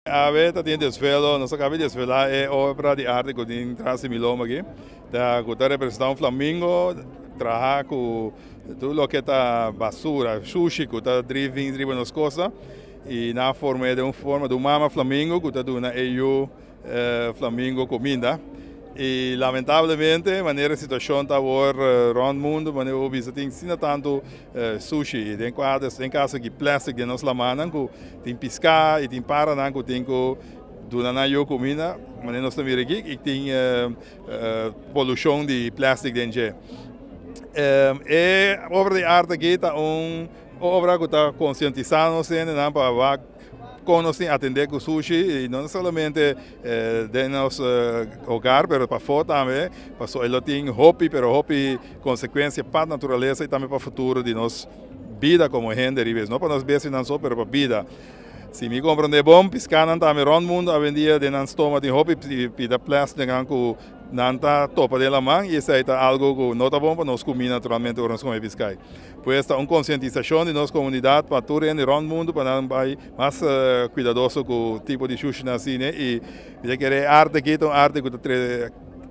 Awe ta tin desvelo, nos a caba di desvela e obra di arte cu tin tras di mi lomba aki, ta cu ta representa un flamingo traha cu tur loke ta basura, sushi cu ta driving riba nos costa y nan a forma e den un forma di un mama flamingo cu ta duna e yu flamingo cuminda. Y lamentablemente manera e situacion ta awor rond mundo, manera bo bisa tin asina tanto sushi den cuadra, den caso aki plastic den nos lamannan cu tin pisca y tin paranan cu tin cu duna nan yu cuminda, manera nos ta mira aki y tin polucion di plastic den dje. E obra di arte aki ta un obra cu ta concientisa nos hendenan pa wak Kon nos tin atendé ku sushi i no solamente den nos hogar pero pafó tambe, pasobra e lo tin hopi pero hopi konsekuensia pa naturalesa i tambe pa futuro di nos bida komo hende riba es. No pa nos bestianan so pero pa bida. Si mi komprondé bon, piskanan tambe rònt mundu awendia den nan stoma tin hopi pida plèstiknan ku nan ta topa den laman i esei ta algu ku no ta bon pa nos kumí naturalmente ora nos kome piskai. Pues ta un konsientisashon di nos komunidat pa tur hende rònt mundu pa nan bai mas kuidadoso ku tipo di shushinan asina i mi ta kere e arte aki ta un arte ku ta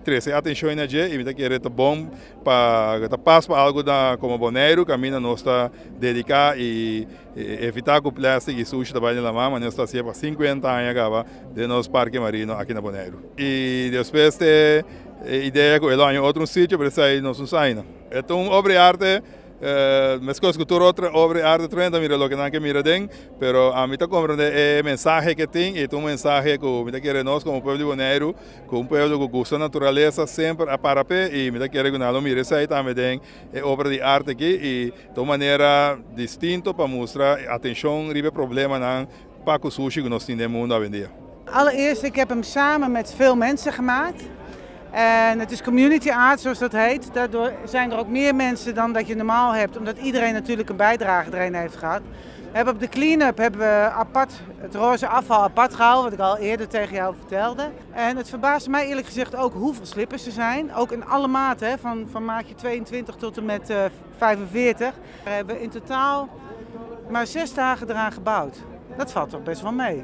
trese atenshon na dje i mi ta kere ta bon pa ta pas pa algu na komo Boneiru kaminda nos ta dediká i evitá ku plèstik i sushi ta bai den laman manera nos ta hasié pa sinkuenta aña kaba den nos parke marino aki na Boneiru. I despues te e idea ku e lo haña otro un sitio pero esei nos no sa ainda. E ta un obra di arte meskos ku tur otro obra di arte tur hende ta mira loke nan ke mira den, pero ami ta komprende e mensahe ke tin i ta un mensahe ku mi ta kere nos komo pueblo di Boneiru, ku un pueblo ku gusta naturalesa semper a para p'e i mi ta kere ku nan lo mira esei tambe den e obra di arte aki i ta un manera distinto pa mustra atenshon riba e problemanan pa ku sushi ku nos tin den mundu awendia. Allereerst, ik heb hem samen met veel mensen gemaakt. En het is community art, zoals dat heet. Daardoor zijn er ook meer mensen dan dat je normaal hebt, omdat iedereen natuurlijk een bijdrage erin heeft gehad. We hebben op de clean-up hebben we apart het roze afval apart gehouden, wat ik al eerder tegen jou vertelde. En het verbaasde mij eerlijk gezegd ook hoeveel slippers er zijn. Ook in alle maten, hè, van maatje 22 tot en met 45. We hebben in totaal maar 6 dagen eraan gebouwd. Dat valt toch best wel mee.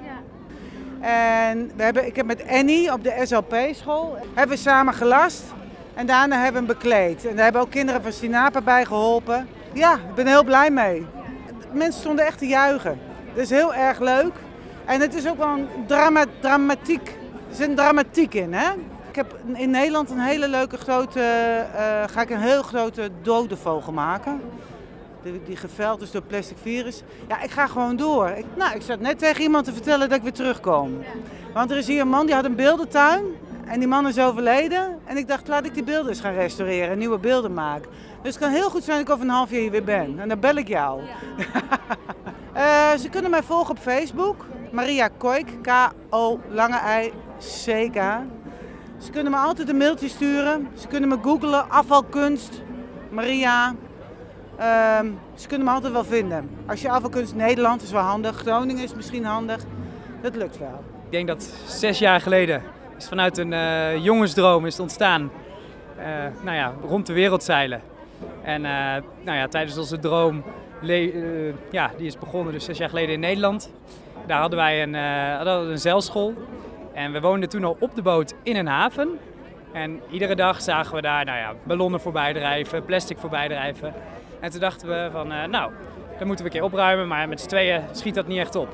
En ik heb met Annie op de SLP-school hebben we samen gelast en daarna hebben we hem bekleed. En daar hebben ook kinderen van Stinapa bij geholpen. Ja, ik ben er heel blij mee. Mensen stonden echt te juichen. Dat is heel erg leuk. En het is ook wel een dramatiek. Er zit een dramatiek in, hè? Ik heb in Nederland een hele leuke grote, ga ik een heel grote dode vogel maken. Die geveld is door plastic virus. Ja, ik ga gewoon door. Ik zat net tegen iemand te vertellen dat ik weer terugkom. Want er is hier een man die had een beeldentuin. En die man is overleden. En ik dacht, laat ik die beelden eens gaan restaureren en nieuwe beelden maken. Dus het kan heel goed zijn dat ik over een half jaar hier weer ben. En dan bel ik jou. Ze kunnen mij volgen op Facebook. Maria Koick, K-O lange I C K. Ze kunnen me altijd een mailtje sturen. Ze kunnen me googlen, afvalkunst, Maria. Ze kunnen me altijd wel vinden. Als je afvalkunst Nederland is wel handig, Groningen is misschien handig. Dat lukt wel. Ik denk dat 6 jaar geleden is vanuit een jongensdroom is het ontstaan. Rond de wereld zeilen. En tijdens onze droom, die is begonnen dus 6 jaar geleden in Nederland. Daar hadden wij een zeilschool. En we woonden toen al op de boot in een haven. En iedere dag zagen we daar ballonnen voorbij drijven, plastic voorbij drijven. En toen dachten we van, dat moeten we een keer opruimen, maar met z'n tweeën schiet dat niet echt op.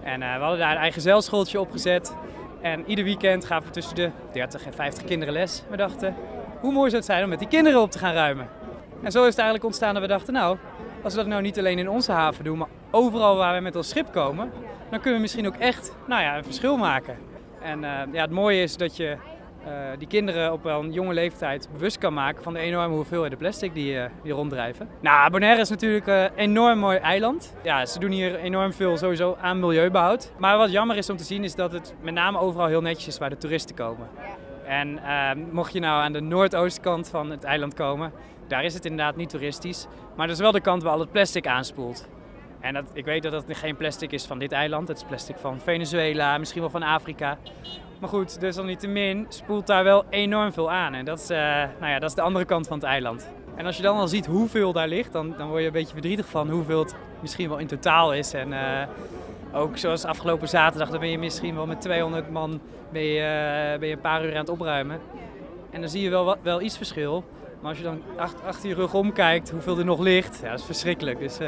En we hadden daar een eigen zeilschooltje opgezet. En ieder weekend gaven we tussen de 30 en 50 kinderen les. We dachten, hoe mooi zou het zijn om met die kinderen op te gaan ruimen. En zo is het eigenlijk ontstaan dat we dachten, als we dat nou niet alleen in onze haven doen, maar overal waar we met ons schip komen, dan kunnen we misschien ook echt een verschil maken. En het mooie is dat je die kinderen op wel een jonge leeftijd bewust kan maken van de enorme hoeveelheden plastic die ronddrijven. Bonaire is natuurlijk een enorm mooi eiland. Ze doen hier enorm veel sowieso aan milieubehoud. Maar wat jammer is om te zien is dat het met name overal heel netjes is waar de toeristen komen. En mocht je nou aan de noordoostkant van het eiland komen, daar is het inderdaad niet toeristisch. Maar dat is wel de kant waar al het plastic aanspoelt. En ik weet dat dat geen plastic is van dit eiland. Het is plastic van Venezuela, misschien wel van Afrika. Maar goed, desalniettemin spoelt daar wel enorm veel aan. En dat is de andere kant van het eiland. En als je dan al ziet hoeveel daar ligt, dan word je een beetje verdrietig van hoeveel het misschien wel in totaal is. En Ook zoals afgelopen zaterdag, dan ben je misschien wel met 200 man ben je een paar uur aan het opruimen. En dan zie je wel iets verschil. Maar als je dan achter je rug omkijkt hoeveel er nog ligt, ja, dat is verschrikkelijk. Dus